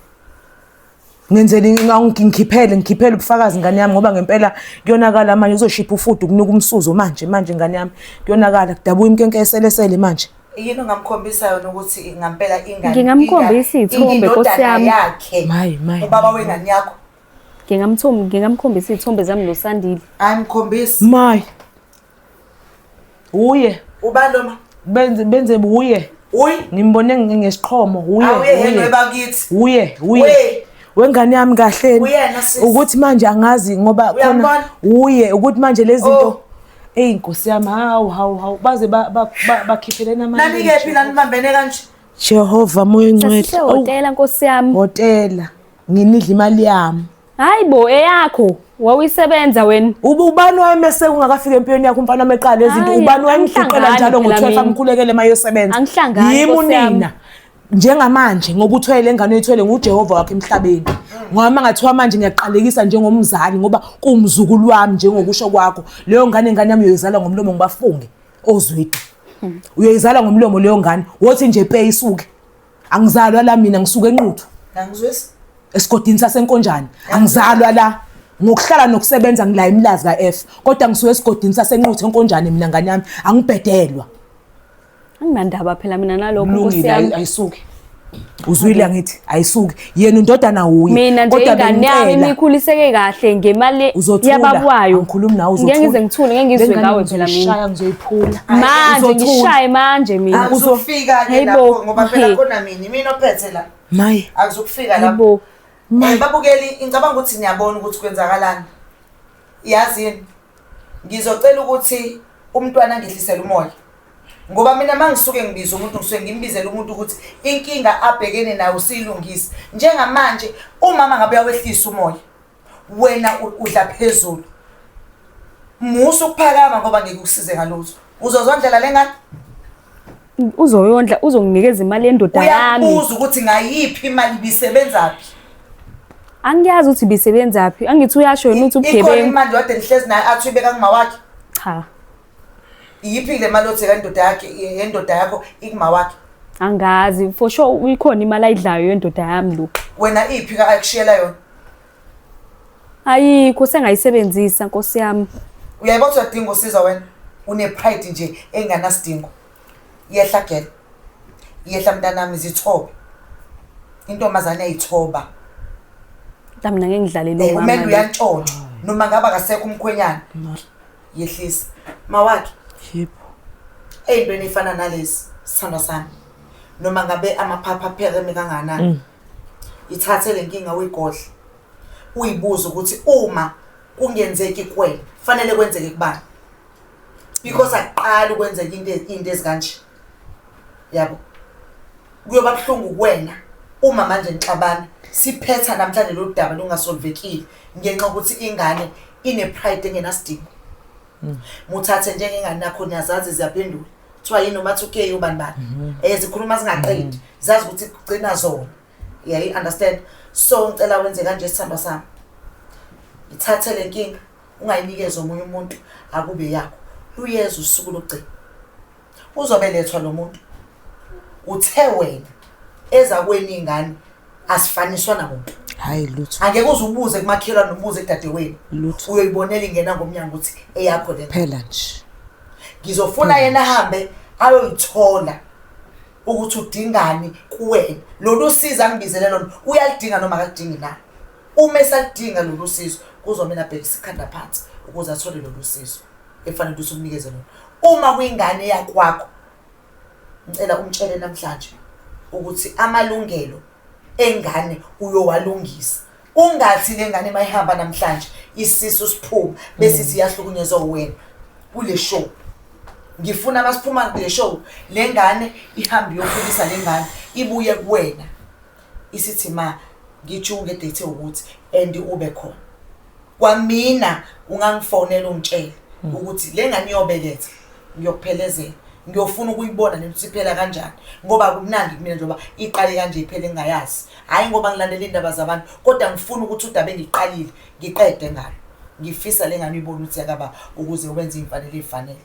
Speaker 1: Ngenzele ngikhiphele ngikhiphele ubufakazi ngane yami ngoba ngempela kuyonakala manje uzoshipha ufudu kunuka umsuzo manje manje ngane yami kuyonakala kudabuka imkenke eselesele manje.
Speaker 4: Yini ongamkhombisa yona ukuthi ngampela ingane
Speaker 2: Ngingamkhombisa iy'thombe, Nkosi yami.
Speaker 4: yakhe.
Speaker 1: Mayi, mayi,
Speaker 4: Ubaba
Speaker 1: mayi.
Speaker 4: wengane yakho.
Speaker 2: Ngingamkhombisa iy'thombe zami noSandile.
Speaker 4: Ayimkhombisi.
Speaker 1: Mayi. Uye
Speaker 4: Ubani lo ma?
Speaker 1: benze benze buye.
Speaker 4: Uyi.
Speaker 1: Ngimbone ngesiqhomo uye.
Speaker 4: Awuye yena
Speaker 1: uye.
Speaker 4: webakithi.
Speaker 1: Uye, uye.
Speaker 4: We.
Speaker 1: Wengane yami kahle.
Speaker 4: Uyena sisi.
Speaker 1: Ukuthi manje angazi ngoba khona
Speaker 4: Uyambona?
Speaker 1: uye ukuthi manje lezi zinto
Speaker 4: Oh.
Speaker 1: Ey Nkosi yami hawu hawu hawu baze bakhiphelena amanye.
Speaker 4: Nani-ke phila nibambene kanje?
Speaker 1: Jehova moya ongcwele.
Speaker 2: Sasisehhotela Nkosi yami.
Speaker 1: Hotela nginidla imali yami.
Speaker 2: Hayi bo eyakho wawuyisebenza wena.
Speaker 1: Ube ubani wayemese ungakafika empilweni yakho umfana wameqala lezinto
Speaker 2: Hhayi,
Speaker 1: ubani wayemguqela
Speaker 2: angihlangani
Speaker 1: njalo
Speaker 2: phela
Speaker 1: ngo-12
Speaker 2: mina.
Speaker 1: amkhulekele mayosebenza.
Speaker 2: Angihlangani,
Speaker 1: Yimi
Speaker 2: Nkosi yami.
Speaker 1: unina. Njengamanje ngoba uthwele ingane oyithwele nguJehova wakhe emhlabeni. Ngoba mangathiwa manje ngiyaqalekisa njengomzali ngoba kuwumzukulu wami njengokusho kwakho. Leyo ngane ingane yami uyoyizala ngomlomo ngibafunge ozwide. Uyoyizala ngomlomo leyo ngane. Wothi nje pay isuke. Angizalwa la mina ngisuke eNquthu.
Speaker 4: Angizwisi.
Speaker 1: Esigodini saseNkonjane. Angizalwa la. Ngokuhlala nokusebenza ngila imlazi ka-F kodwa ngisuke esigodini saseNquthu eNkonjane mina ngane yami angibhedelwa.
Speaker 2: Anginandaba phela mina nalokho Nkosi
Speaker 1: Kulungile
Speaker 2: yami.
Speaker 1: ayisuke. Uzwile angithi ayisuke. Yena undodana uye.
Speaker 2: Mina nje
Speaker 1: Kodwa
Speaker 2: ingane yami
Speaker 1: bengicela,
Speaker 2: imikhuliseke kahle ngemali
Speaker 1: uzothula.
Speaker 2: yababwayo.
Speaker 1: Angikhulumi nawe uzothula.
Speaker 2: Ngeke ngize ngithule, ngeke ngizwe
Speaker 1: Le ngane
Speaker 2: ngawe phela mina.
Speaker 1: ngizoyishaya ngizoyiphula.
Speaker 2: Manje
Speaker 1: Uzothula.
Speaker 2: ngishaye manje mina.
Speaker 4: Akuzukufika ke
Speaker 2: Hayibo.
Speaker 4: lapho ngoba phela
Speaker 2: He.
Speaker 4: khona mina mina ophethe la.
Speaker 1: Maye.
Speaker 4: Akuzukufika lapho.
Speaker 2: Hayibo.
Speaker 4: Babukeli ngicabanga ukuthi niyabona ukuthi kwenzakalani. Yazini. Ngizocela ukuthi umntwana angehlisele umoya. Ngoba mina mangisuke ngibiza umuntu ngisuke ngimbizele umuntu ukuthi inkinga abhekene nayo siyilungise. Njengamanje umama ngabe uyawehlisa umoya. Wena udla phezulu. Musa ukuphakama ngoba ngeke ukusize ngalutho. Uzozondlela lengane?
Speaker 2: Uzoyondla uzonginikeza imali yendoda yami.
Speaker 4: Uyabuza ukuthi ngayiphi imali ibisebenzaphi.
Speaker 2: Angiyazi ukuthi ibisebenzaphi. Angithi uyasho yena ukuthi
Speaker 4: Ikhona
Speaker 2: ubugebengu.
Speaker 4: imali yodwa enihlezi naye athi uyibeka kuma wakhe.
Speaker 2: Cha.
Speaker 4: Iyiphi le mali othi yendoda yakhe yendoda yakho ikuma wakhe?
Speaker 2: Angazi for sure ikhona imali ayidlayo yendoda yami lo.
Speaker 4: Wena iphi ka akushiyela yona?
Speaker 2: Ayikho sengayisebenzisa Nkosi yami.
Speaker 4: Uyayibona ukuthi uyadinga usizo wena. Une pride nje enganasidingo. Yehla girl. Yehla mntanami zithobe. Intombazane ayithoba.
Speaker 2: Kodwa mina ngeke ngidlale lo mama.
Speaker 4: Umele uyantshontshwa noma ngaba kasekho umkhwenyana. Yehlisa. Mawakhe.
Speaker 1: Yebo.
Speaker 4: Eyintweni efana nalezi sithandwa sami. Noma ngabe amaphapha aphekeme kangakanani. Ithathe le nkinga uyigodle. Uyibuze ukuthi uma kungenzeki kuwena fanele kwenzeke kubani. Because akuqali ukwenzeka into ezikanje. Yabo. Kuyoba buhlungu kuwena uma manje nixabana siphetha namhlanje lo daba lungasolvekile ngenxa yokuthi ingane ine pride engenasidingo. Muthathe njengengane yakho niyazazi ziyaphendula. Kuthiwa yini noma 2K ubani bani. Zikhuluma zingaqedi. Zazi ukuthi kugcina zona. Yeah, you understand. So ngicela wenze kanje sithandwa sami. Ithathe le nkinga ungayinikeza omunye umuntu akube yakho. Luyeza usuku lokugcina. Uzobelethwa lo muntu. Uthe wena eza kweni ingane asifaniswa namuntu.
Speaker 1: Hayi lutho.
Speaker 4: Angeke uze ubuze kumakhelwane ubuze kudadewenu.
Speaker 1: Lutho.
Speaker 4: Uyoyibonela ingena ngomnyango ukuthi eyakho le.
Speaker 1: Phela nje.
Speaker 4: Ngizofuna yena ahambe ayoyithola ukuthi udingani kuwena. Lolu sizo angibizele lona uyalidinga noma akadingi na. Uma esalidinga lolu sizo kuzomela abhekise ikhanda phansi ukuze athole lolu sizo efanele ukuthi umnikeze lona. Uma kuyingane yakwakho ngicela umtshele namhlanje ukuthi amalungelo engane uyowalungisa. Ungathi lengane mayihamba namhlanje isisu siphuma bese siyahlukunyezwa wena kule show. Ngifuna masiphuma kule show lengane ihambe iyokhulisa lengane ibuye kuwena isithi ma Ngithi ungedate ukuthi and ube khona. Kwamina ungangifonela ungitshele ukuthi le ngane iyobeletha, ngiyokuphelezela, ngiyofuna ukuyibona lento ukuthi iphela kanjani, ngoba kumnandi kumina njengoba iqale kanje iphele ngingayazi. Hhayi ngoba ngilandela iy'ndaba zabantu, kodwa ngifuna ukuthi udaba engiqalile ngiqede ngalo. Ngifisa le ngane uyibone ukuthi yakaba, ukuze wenze iy'mfanelo ey'fanele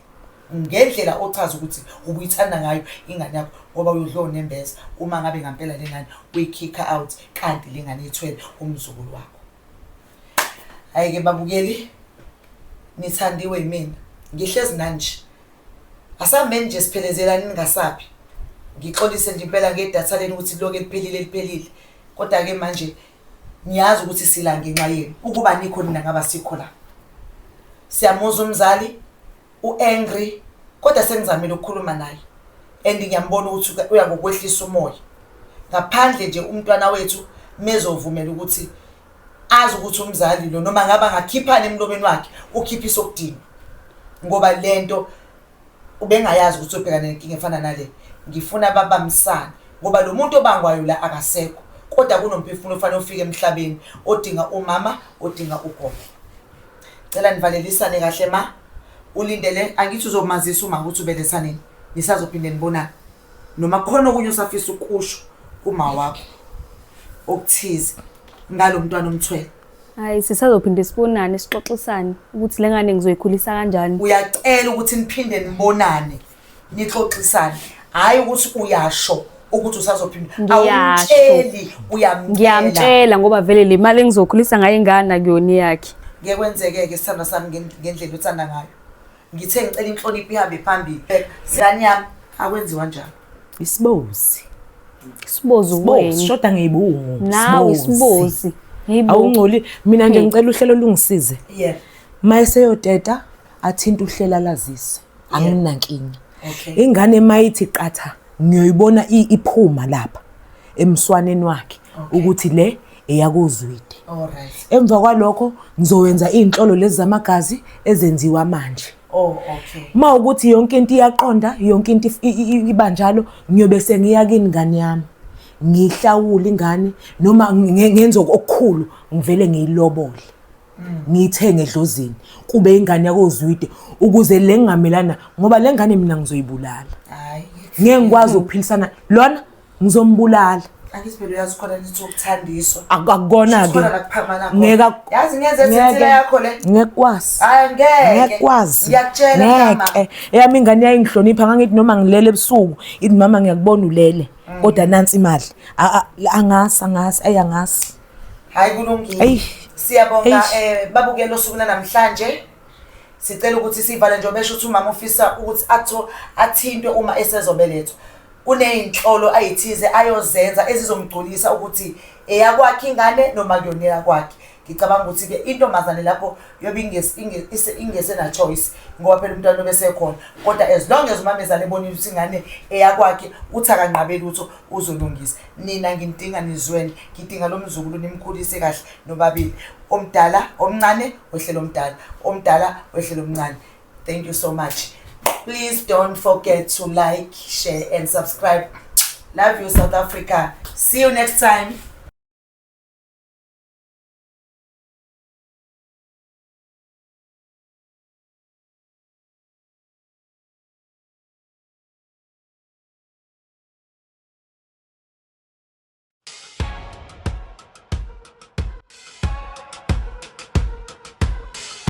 Speaker 4: ngendlela ochaza ukuthi ubuyithanda ngayo ingane yakho, ngoba uyodliwa unembeza uma ngabe ngampela le ngane uyikhikha out kanti le ngane ithwele umzukulu wakho. Hhayi-ke babukeli, nithandiwe yimina, ngihlezi nani nje, asambeni nje siphelezelani ningasabi. Ngixolise nje impela ngedatha lenu ukuthi liloke liphelile liphelile, kodwa-ke manje ngiyazi ukuthi sila ngenxa yenu, ukuba nikho nina ngaba sikho la. Siyamuzwa umzali u-angry, kodwa sengizamile ukukhuluma naye and ngiyambona ukuthi uya ngokwehlisa umoya. Ngaphandle nje umntwana wethu mezovumela ukuthi azi ukuthi umzali lo noma ngabe angakhiphani emlomeni wakhe, ukhiphisa okudinwa, ngoba lento ubengayazi ukuthi ubhekana nenkinga efana nale. Ngifuna babambisane, ngoba lo muntu obangwayo la akasekho, kodwa kunomphefumulo ofanele ufike emhlabeni odinga umama, odinga ugogo. Cela nivalelisane kahle ma. Ulindele angithi uzomazisa uma ukuthi ubeletha nini, nisazophinde nibonane, noma kukhona okunye osafisa ukusho kuma wakho okuthize ngalo mntwana omthwele.
Speaker 2: Hayi, sisazophinde sibonane, sixoxisane ukuthi le ngane ngizoyikhulisa kanjani.
Speaker 4: Uyacela ukuthi niphinde nibonane nixoxisane, hhayi ukuthi uyasho ukuthi usazophinda.
Speaker 2: Ngiyasho.
Speaker 4: Awumtsheli, uyamcela.
Speaker 2: Ngiyamtshela ngoba vele le mali engizokhulisa ngayo ingane akuyona eyakhe.
Speaker 4: Ngeke kwenzeke-ke sithandwa sami ngendlela othanda ngayo. Ngithe ngicela inhlonipho ihambe phambili. Ngane yami, akwenziwa njalo.
Speaker 1: Isibozi.
Speaker 2: Isibozi
Speaker 1: Isibozi,
Speaker 2: wena.
Speaker 1: shoda ngeyibungu.
Speaker 2: Nawe isibozi. Yebo.
Speaker 1: Awungcoli, mina nje ngicela uhlelo lungisize.
Speaker 4: Yebo.
Speaker 1: Mayeseyoteta athinta uhlelo alazise. Anginankinga.
Speaker 4: Okay.
Speaker 1: Ingane mayithi qatha ngiyoyibona iphuma lapha emswaneni wakhe ukuthi le eyakozwide.
Speaker 4: All right.
Speaker 1: Emva kwalokho ngizowenza iy'nhlolo lezi zamagazi ezenziwa manje.
Speaker 4: Oh, okay.
Speaker 1: Uma ukuthi yonke into iyaqonda, yonke into iba njalo, ngiyobe sengiya kini ngane yami. Ngihlawule ingane noma ngenze okukhulu, ngivele ngiyilobole. Ngiyithenge edlozini kube ingane yakozwide, ukuze le ngingamelana, ngoba le ngane mina ngizoyibulala.
Speaker 4: Hayi.
Speaker 1: Ngeke ngikwazi ukuphilisana lona, ngizombulala.
Speaker 4: Angithi phela uyazi khona nithi ukuthandiswa.
Speaker 1: Akukona-ke.
Speaker 4: Khona la kuphamana khona.
Speaker 1: Ngeke
Speaker 4: Yazi ngenze ethithile yakho le.
Speaker 1: Ngeke kwazi.
Speaker 4: Hayi ngeke.
Speaker 1: Ngeke kwazi.
Speaker 4: Ngiyakutshela mama.
Speaker 1: Ngeke. Eyami ingane yayingihlonipha, ngangithi noma ngilele ebusuku, ithi mama ngiyakubona ulele. Kodwa nansi imali. Angasi, angasi, ayi angasi.
Speaker 4: Hayi kulungile.
Speaker 1: Eyi.
Speaker 4: Siyabonga
Speaker 1: Eyi.
Speaker 4: Babukela usuku namhlanje. Sicela ukuthi sivale njengoba esho ukuthi umama ufisa ukuthi athintwe uma esezobelethwa. Kuney'nhlolo ayithize ayozenza ezizomgculisa ukuthi eyakwakhe ingane noma kuyona eyakwakhe. Ngicabanga ukuthi-ke intombazane lapho yobe ingesena choice, ngoba phela umntwana obesekhona. Kodwa as long as umamezala ebonile ukuthi ingane eyakwakhe, uthi akanqabe lutho, uzolungisa. Nina nginidinga nizwene, ngidinga lo mzukulu nimkhulise kahle nobabili. Omdala, omncane, wehlelo omdala, omdala, wehlelo omncane. Thank you so much. Please don't forget to like, share and subscribe. Love you, South Africa. See you next time.